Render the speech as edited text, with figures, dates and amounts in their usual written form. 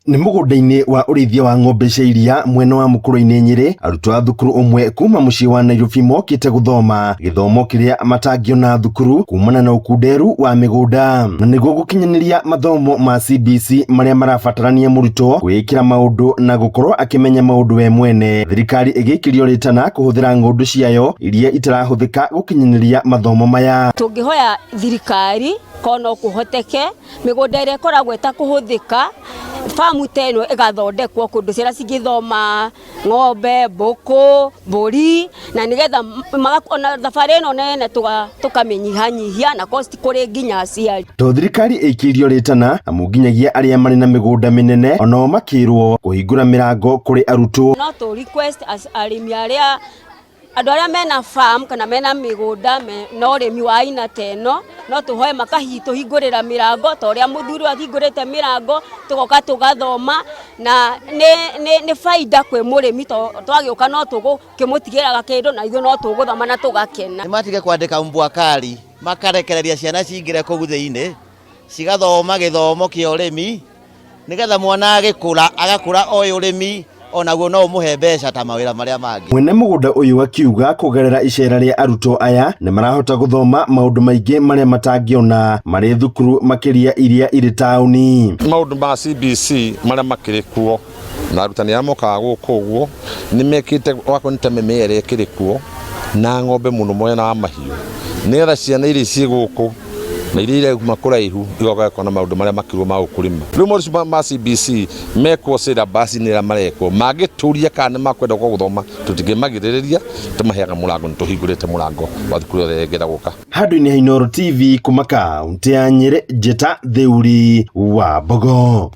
Nĩ mũgũnda-inĩ wa ũrĩithia wa ng'ombe cia iria mwena wa Mũkũrũ-inĩ Nyĩrĩ, arutwo a thukuru ũmwe kuma mũciĩ wa Nairobi mokĩte gũthoma gĩthomo kĩrĩa matangĩona thukuru kumana na ũkunderu wa mĩgũnda, na nĩguo gũkinyanĩria mathomo ma CBC marĩa marabatarania mũrutwo kwĩĩkĩra maũndũ na gũkorwo akĩmenya maũndũ we mwene, thirikari ĩgĩikĩrio rĩtana kũhũthĩra ng'ũndũ ciayo iria itarahũthĩka gũkinyanĩria mathomo maya. Tũngĩhoya thirikari korwo no kũhoteke mĩgũnda ĩrĩa ĩkoragwo ĩtakũhũthĩka famu ta ĩno ĩgathondekwo kũndũ ciana cingĩthoma ng'ombe, mbũkũ, mbũri na nĩgetha ona thabarĩ ĩno nene tũkamĩnyihanyihia na cost kũrĩ nginya aciari. To thirikari ĩikĩirio rĩtana amu nginyagia arĩa marĩ na mĩgũnda mĩnene onao makĩrwo kũhingũra mĩrango kũrĩ arutwo. No tũ request arĩmi arĩa andũ arĩa mena farm kana mena mĩgũnda na ũrĩmi wa aina ta ĩno no tũhoe makatũhingũrĩra mĩrango ta ũrĩa mũthuri ũyũ ahingũrĩte mĩrango tũgoka tũgathoma na nĩ baida kwĩ mũrĩmi twagĩũka no tũgũkĩmũtigĩra kĩndũ na ithuĩ no tũgũthoma na tũgakena. Nĩ matige kwandĩka mbwa kali makarekereria ciana cingĩre kũu thĩinĩ cigathoma gĩthomo kĩa ũrĩmi nĩgetha mwana agĩkũra agakũra oĩ ũrĩmi onaguo no ũmũhe mbeca ta mawĩra marĩa mangĩ. Mwene mũgũnda ũyũ akiuga kũgerera icera rĩa arutwo aya nĩ marahota gũthoma maũndũ maingĩ marĩa matangĩona marĩ thukuru makĩria iria irĩ taũni. Maũndũ ma CBC marĩa makĩrĩ kuo na arutani arĩa mokaga gũkũ ũguo nĩ mekĩte wakorwo nĩ ta mĩmera ĩrĩa ĩkĩrĩ kuo na ng'ombe mũno mwena wa mahiũ nĩgetha ciana iria ciĩ gũkũ na iria irauma kũraihu igoka kuona maũndũ marĩa makĩrwo ma ũkũrĩma. Rĩu maũndũ ma CBC mekwo syllabus-inĩ ĩrĩa marekwo mangĩtũria kana nĩ makwenda gũka gũthoma tũtingĩmagirĩrĩria tũmaheaga mũrango nĩ tũhingũrĩte mũrango wa thukuru yothe ĩngĩenda gũka. Handũ-inĩ ha Inooro TV kuma kaũntĩ ya Nyĩrĩ, Njĩta Theuri wa Mbogo.